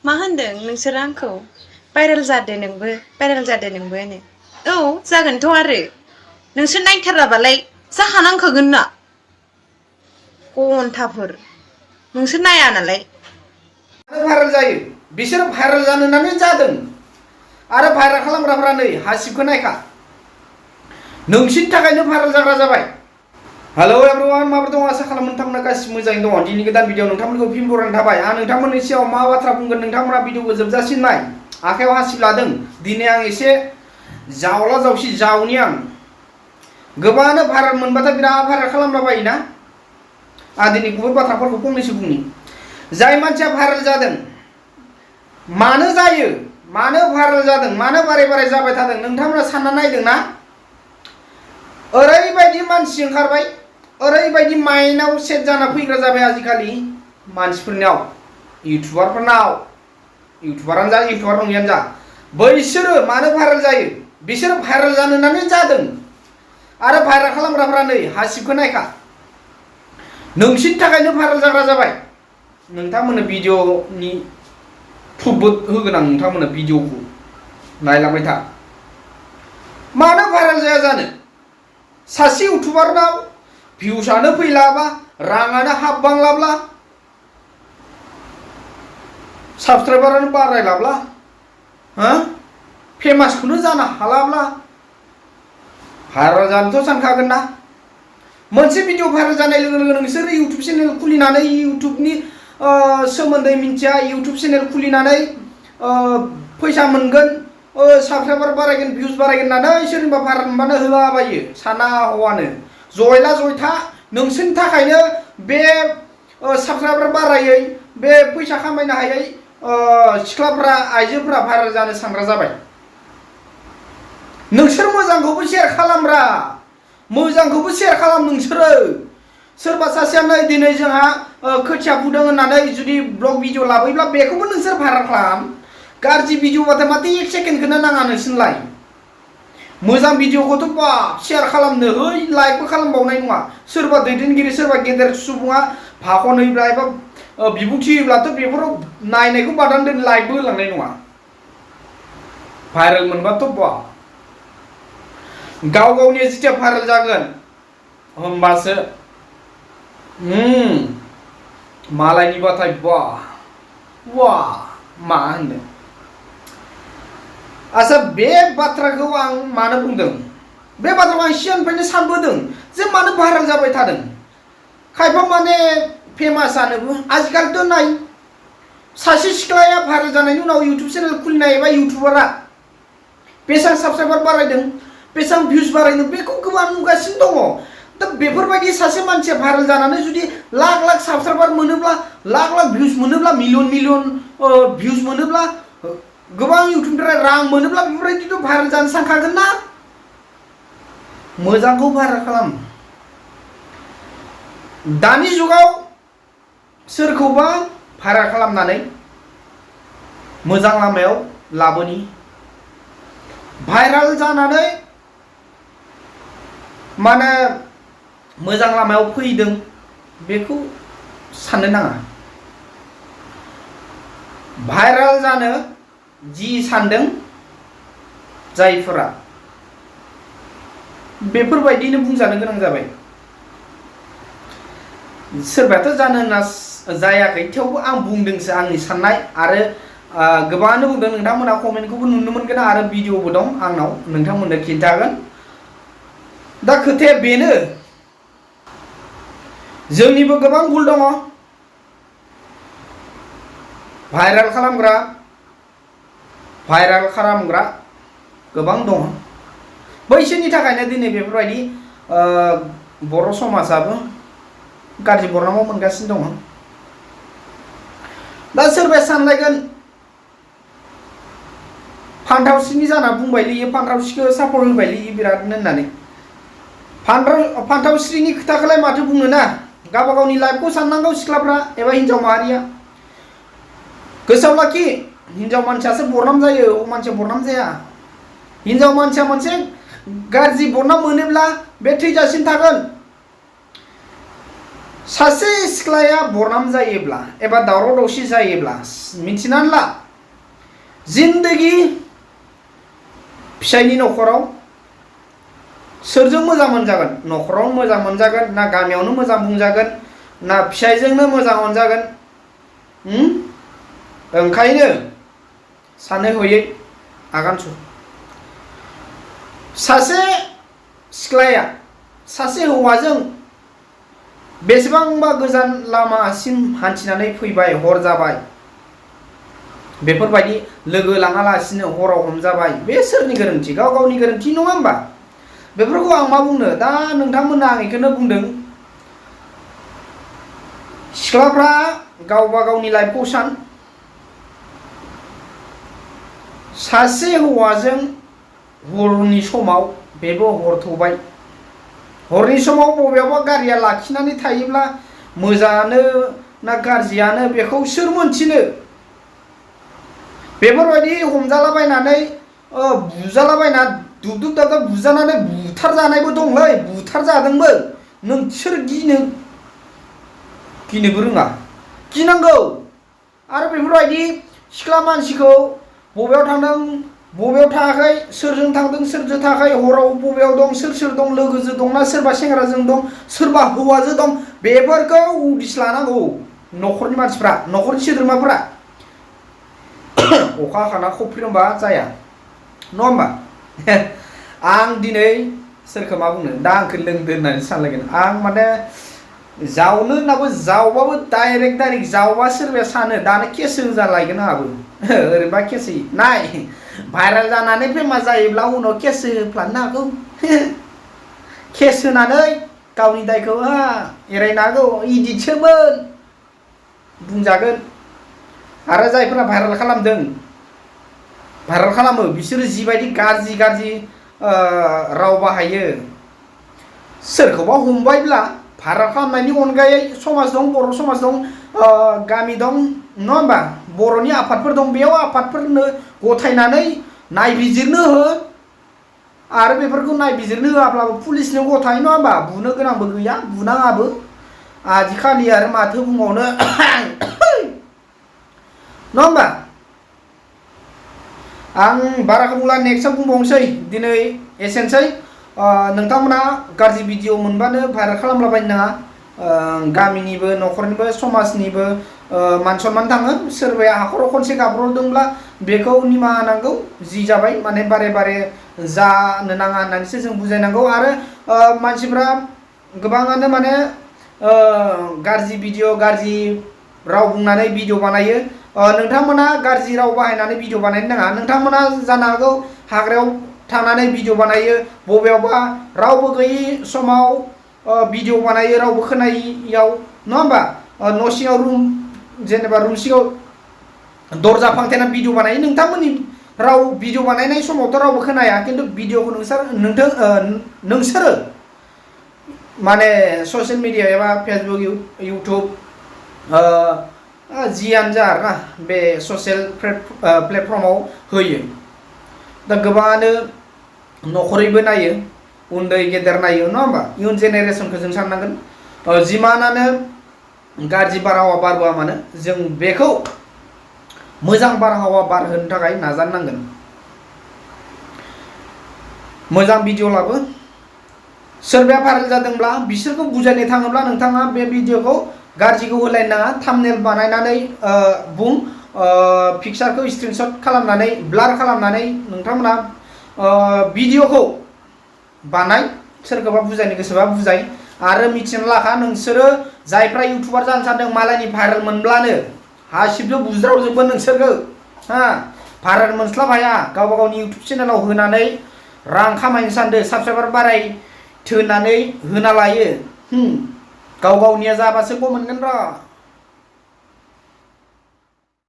मा होनदों नोंसोर आंखौ भाइरेल जादो नोंबो नो औ जागोनथ' आरो नोंसोर नायथाराबालाय जाखानांखागोन ना घन्टाफोर नोंसोर नाया नालाय भाइरेल जायो बिसोर भाइरेल जानोनानै जादों आरो भाइरेल खालामग्राफोरा नै हासिबखौ नायखा नोंसिनि थाखायनो भाइरेल जाग्रा जाबाय। हेलौ एभ्रिवान माबोरै दं आसा खालामो नोंथांमोना गासिबो मोजाङैनो दङ। दिनै गोदान भिडिअ नोंथांमोनखौ फिन बरायनाय थाबाय। आं नोंथांमोननि सिगाङाव मा बाथ्रा बुंगोन नोंथांमोना भिडिअखौ जोबजासिम नाय। आखायाव हासिब लादों दिनै आं एसे जावला जावसि जावनि आं गोबाङानो भाइरेल मोनबाथाय बिराद भाइरेल खालामला बायोना आं दिनै गुबै बाथ्राफोरखौ फंनैसो बुंनि। जाय मानसिया भाइरेल जादों मानो जायो मानो भाइरेल जादों मानो बारे बारे जाबाय थादों नोंथांमोना सानना नायदों ना? ओरैबायदि मानसि ओंखारबाय ओरैबायदि माइन्डआव सेट जाना फैग्रा जाबाय आजिखालि मानसिफोरनाव इउटुबारफोरनाव इउटुबारानो जा इउटुबार नङियानो जा बैसोरो मानो भाइरेल जायो बिसोरो भाइरेल जानोनानै जादों आरो भाइरेल खालामग्राफोरा नै हासिबखौ नायखा नोंसिनि थाखायनो भाइरेल जाग्रा जाबाय। नोंथांमोननो भिडिअनि प्रुफबो होगोन आं नोंथांमोननो भिडिअखौ नायलांबाय था मानो भाइरेल जाया जानो सासे इउटुबारनाव भिउसआनो फैलाबा राङानो हाबबांलाब्ला साबसक्राइबारानो बारायलाब्ला फेमासखौनो जानो हालाब्ला भाइरेल जानोथ' सानखागोन ना। मोनसे भिडिअ भाइरेल जानाय लोगो लोगो नोंसोर इउटुब चेनेल खुलिनानै इउटुबनि सोमोन्दै मिन्थिया इउटुब चेनेल खुलिनानै फैसा मोनगोन साबसक्राइबार बारायगोन भिउस बारायगोन होननानै सोरनिबा भाइरेल मोनबानो होलाबायो साना हौवानो जयला जयथा नोंसोरनि थाखायनो बे साबसक्राइबार बारायै बे फैसा खामायनो हायै सिख्लाफ्रा आइजोफ्रा भाइरेल जानो सानग्रा जाबाय। नोंसोर मोजांखौबो शेयार खालामब्रा मोजांखौबो शेयार खालाम नोंसोरो सोरबा सासेया नै दिनै जोंहा खोथिया फुदों होननानै जुदि ब्लग भिडिअ लाबोयोब्ला बेखौबो नोंसोर भाइरेल खालाम। गाज्रि भिडिअबाथाय माथो 1 सेकेन्डखौनो नाङा नोंसोरलाय मोजां भिडिअखौथ' बाब शेयार खालामनो है लाइकबो खालामबावनाय नङा। सोरबा दैदेनगिरि सोरबा गेदेर सुबुङा भाखन होयोब्ला एबा बिबुंथि होयोब्लाथ' बेफोराव नायनायखौ बादान दोन लाइकबो होलांनाय नङा। भाइरेल मोनबाथ' बाब गाव गावनि जिथिया भाइरेल जागोन होमबासो मालायनि बाथाय वाह मा होनो आच्छा बे बाथ्राखौ आं मानो बुंदों बे बाथ्राखौ आं सिगांनिफ्रायनो सानबोदों जे मानो भाइरेल जाबाय थादों खायफा माने फेमास जानोबो आजिखालिथ' नाय सासे सिख्लाया भाइरेल जानायनि उनाव इउटुब चेनेल खुलिनाय एबा इउटुबारा बेसेबां साबसक्राइबार बारायदों बेसेबां भिउस बारायदों बेखौ गोबां नुगासिनो दङ। दा बेफोरबायदि सासे मानसिया भाइरेल जानानै जुदि लाख लाख साबसक्राइबार मोनोब्ला लाख लाख भिउस मोनोब्ला मिलियन मिलियन भिउस मोनोब्ला गोबां इउटुबनिफ्राय रां मोनोब्ला बेफोरबायदिथ' भाइरेल जानो सानखागोन ना। मोजांखौ भाइरेल खालाम। दानि जुगाव सोरखौबा भाइरेल खालामनानै मोजां लामायाव लाबोनि भाइरेल जानानै माने मोजां लामायाव फैदों बेखौ साननो नाङा। भाइरेल जानो जि सानदों जायफोरा बेफोरबायदिनो बुंजानो गोनां जाबाय। सोरबाथ' जानो होनना जायाखै थेवबो आं बुंदोंसो आंनि साननाय आरो गोबाङानो बुंदों नोंथांमोना कमेन्टखौबो नुनो मोनगोन आरो भिडिअबो दं आंनाव नोंथांमोननो खिन्थागोन। दा खोथाया बेनो जोंनिबो गोबां भुल दङ भाइरेल खालामग्रा गोबां दङ बैसोरनि थाखायनो दिनै बेफोरबायदि बर' समाजाबो गाज्रि बरनामाव मोनगासिनो दङ। दा सोरबाया सानलायगोन फान्थावस्रिनि जाना बुंबायलै फान्थावस्रिखौ सापर्ट होबायलै बिरादनो होननानै फान्थावस्रिनि खोथाखौलाय माथो बुंनो ना गावबा गावनि लाइफखौ साननांगौ सिख्लाफ्रा एबा हिनजाव माहारिया गोसोआव लाखि हिनजाव मानसियासो बरनाम जायो हौवा मानसिया बरनाम जाया। हिनजाव मानसिया मोनसे गाज्रि बरनाम मोनोब्ला बे थैजासिम थागोन सासे सिख्लाया बरनाम जायोब्ला एबा दावराव दावसि जायोब्ला मिथिनानै ला जिन्दगी फिसायनि न'खराव सोरजों मोजां मोनजागोन न'खरावनो मोजां मोनजागोन ना गामियावनो मोजां बुंजागोन ना फिसायजोंनो मोजां मोनजागोन ओंखायनो सानै हयै आगान सुर सासे सिख्लाया सासे हौवाजों बेसेबांबा गोजान लामासिम हान्थिनानै फैबाय हर जाबाय बेफोरबायदि लोगो लाङालासिनो हराव हमजाबाय बे सोरनि गोरोन्थि गाव गावनि गोरोन्थि नङा होमबा बेफोरखौ आं मा बुंनो दा नोंथांमोना आं बेखौनो बुंदों सिख्लाफ्रा गावबा गावनि लाइफखौ सान सासे हौवाजों हरनि समाव बेबो हर थौबाय हरनि समाव बबेयावबा गारिया लाखिनानै थायोब्ला मोजाङानो ना गाज्रियानो बेखौ सोर मोनथिनो बेफोरबायदि हमजालाबायनानै बुजालाबायना दुब दाब बुजानानै बुथार जानायबो दंलै बुथार जादोंबो नोंसोर गिनोबो रोङा गिनांगौ आरो बेफोरबायदि सिख्ला मानसिखौ बबेयाव थांदों बबेयाव थाङाखै सोरजों थांदों सोरजों थाङाखै हराव बबेयाव दं सोर दं लोगोजों दंना सोरबा सेंग्राजों दं सोरबा हौवाजों दं बेफोरखौ उदिस लानांगौ न'खरनि मानसिफ्रा न'खरनि सोद्रोमाफ्रा अखा हाखाना खफ्रिदोंबा जाया नङा होमबा आं दिनै सोरखौ मा बुंनो दा आंखौ लोंदो होननानै सानलायगोन आं माने जावनो होननाबो जावबाबो डाइरेक्ट जावबा सोरबाया सानो दानो केस होजालायगोन आंहाबो ओरैबा केस होयो नाय भाइरेल जानानै फेमास जायोब्ला उनाव केस होफ्लानो हागौ केस होनानै गावनि दायखौ एरायनो हागौ इदिटसोमोन बुंजागोन आरो जायफोरा भाइरेल खालामदों भाइरेल खालामो बिसोरो जिबायदि गाज्रि राव बाहायो सोरखौबा हमबायब्ला भाइरेल खालामनायनि अनगायै समाज दं बर' समाज दं गामि दं नङा होमबा बर'नि आफादफोर दं बेयाव आफादफोरनो गथायनानै नायबिजिरनो हो आरो बेफोरखौ नायबिजिरनो होआब्लाबो पुलिसनो गथाय नङा होमबा बुनो गोनांबो गैया बुनाङाबो आजिखालि आरो माथो बुंबावनो नङा होमबा आं बाराखौ बुंला नेक्स्टआव बुंबावनोसै दिनै एसेनोसै नोंथांमोना गाज्रि भिडिअ मोनबानो भाइरेल खालामलाबायनो नाङा गामिनिबो न'खरनिबो समाजनिबो मान सनमान थाङो सोरबाया हाखराव खनसे गाब्र'दोंब्ला बेखौ निमाहा नांगौ जि जाबाय माने बारे बारे जानो नाङा होननानैसो जों बुजायनांगौ आरो मानसिफ्रा गोबाङानो माने गाज्रि भिडिअ गाज्रि राव बुंनानै भिडिअ बानायो नोंथांमोना गाज्रि राव बाहायनानै भिडिअ बानायनो नाङा नोंथांमोना जानो हागौ हाग्रायाव थांनानै भिडिअ बानायो बबेयावबा रावबो गैयि समाव भिडिअ बानायो रावबो खोनायियाव नङा होमबा न' सिङाव जेनेबा रुम सिङाव दरजा फांथेना भिडिअ बानायो नोंथांमोननि राव भिडिअ बानायनाय समावथ' रावबो खोनाया खिन्थु भिडिअखौ नोंसोरो माने ससियेल मिडिया एबा फेसबुक इउटुब जियानो जा आरोना बे ससियेल प्लेटफर्माव होयो दा गोबाङानो न'खरैबो नायो उन्दै गेदेर नायो नङा होमबा इयुन जेनेरेसनखौ जों साननांगोन जिमानानो गाज्रि बारहावा बारबोआ मानो जों बेखौ मोजां बारहावा बारहोनो थाखाय नाजानांगोन मोजां भिडिअ लाबो सोरबाया भाइरेल जादोंब्ला बिसोरखौ बुजायनो थाङोब्ला नोंथाङा बे भिडिअखौ गाज्रिखौ होलायनो नाङा थाम्बनेल बानायनानै बुं पिक्सारखौ स्क्रिनशट खालामनानै ब्लार खालामनानै नोंथांमोना भिडिअखौ बानाय सोरखौबा बुजायनो गोसोबा बुजाय आरो मिथिना लाखा नोंसोरो जायफ्रा इउटुबार जानो सानदों मालायनि भाइरेल मोनब्लानो हासिबजों बुज्रावजोबगोन नोंसोरखौ भाइरेल मोनस्लाब हाया गावबा गावनि इउटुब चेनेलाव होनानै रां खामायनो सानदों साबस्क्राइबार बारायथोनानै होना लायो गाव गावनिया जाबासो मोनगोन र'